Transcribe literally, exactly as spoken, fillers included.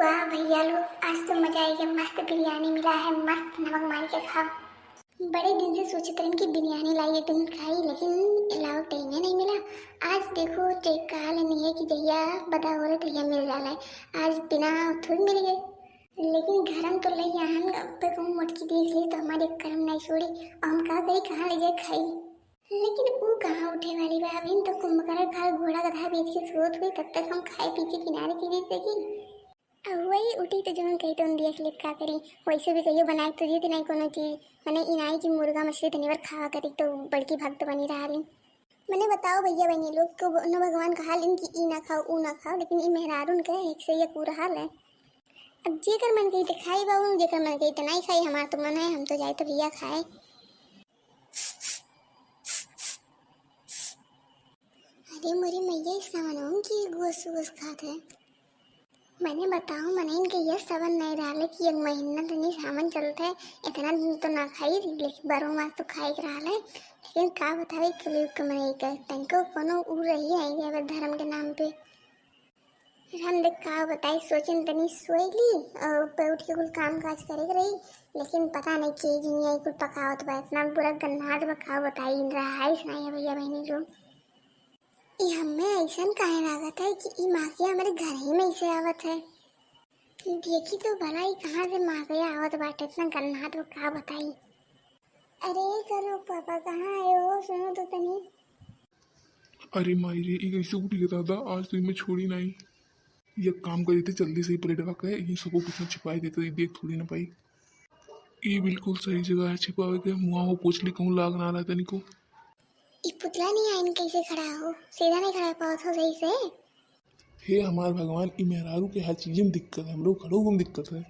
वाह भैया लोग, आज तो मजा आ गया, मस्त बिरयानी मिला है, मस्त नमक मार के खाओ। बड़े दिन से सोचत रहन कि बिरयानी लाई, एक दिन खाई, लेकिन लावक टाइम ही नहीं मिला। आज देखो, जे काल नहीं है कि जहिया बदा हो रहे तहिया मिल जाला है, आज बिना थोड़ी मिल गए। लेकिन घर में तो लई आहन, अब तक हम मोटकी देख ली तो हमारे कर्म नहीं छोड़ी, और हम का करी, कहाँ ले जाए खाई। लेकिन ऊ कहाँ उठे वाली बा, अभी तो कुंभकर्ण खाल घोड़ा गधा बेच के सोत हुई, तब तक हम खाए पी के किनारे के दे सकी। अब वही उठी तो जौन कही तो देख ले, का करी। वैसे भी कहियो बनाए तो देती नहीं कोनो चीज, मने इनाई की मुर्गा मछली धनी बार खावा करी तो बड़की भक्त बनी रहा रही। मने बताओ भैया बहनी लोग, कोनो भगवान कहा लिन कि ई ना खाओ, ऊ ना खाओ, लेकिन ई मेहरारून के एक से एक पूरा हाल है। अब जेकर मन कही तो खाई बाबू, जेकर मन कही तो नहीं खाई। हमार तो मन है, हम तो जाए तो भैया खाए। अरे मोरी मैया, इस सावन की गोस गोस खात है। मने बताओ, मने इनके यह सावन नहीं रहले कि एक महीना तनी सावन चलत है, इतना दिन तो ना खाई, लेकिन बारह मास तो खाए के रहले। लेकिन का बतावे, कलयुग के मने के तनको कोनो ऊ रही आई गए धर्म के नाम पे। हम देख का बताई, सोचन तनी सोई ली और पे उठ के कुल काम काज करे के रही, लेकिन पता नहीं के दुनिया कुल पकावत बा, इतना बुरा गन्नात बा, का बताई, इन रहा है नहीं है भैया बहनी लोग। ई हमें ऐसन काहे लागत है कि ई माखिया हमारे घर ही में से आवत है। देखी तो भला ई कहाँ से माखिया आवत बाटे, इतना गन्नात बा, का बताई। अरे करो पापा, कहाँ आए हो, सुनो तो तनी। अरे माई रे, ई कैसे उठ गया दादा, आज तो इमे छोड़ी नहीं। ये काम कर देते, जल्दी से ही प्लेटवा के ये सबको कुछ छिपाई देते, ये देख थोड़ी ना पाई। ये बिल्कुल सही जगह है छिपावे के, मुआ हो पोछ ली, कहूँ लाग ना रहा तनिको। ई पुतला नहीं आइन कैसे खड़ा हो, सीधा नहीं खड़ा पावत हो सही से। हे हमार भगवान, ई मेहरारू के हर चीज में दिक्कत है, हम लोग खड़ो में दिक्कत है।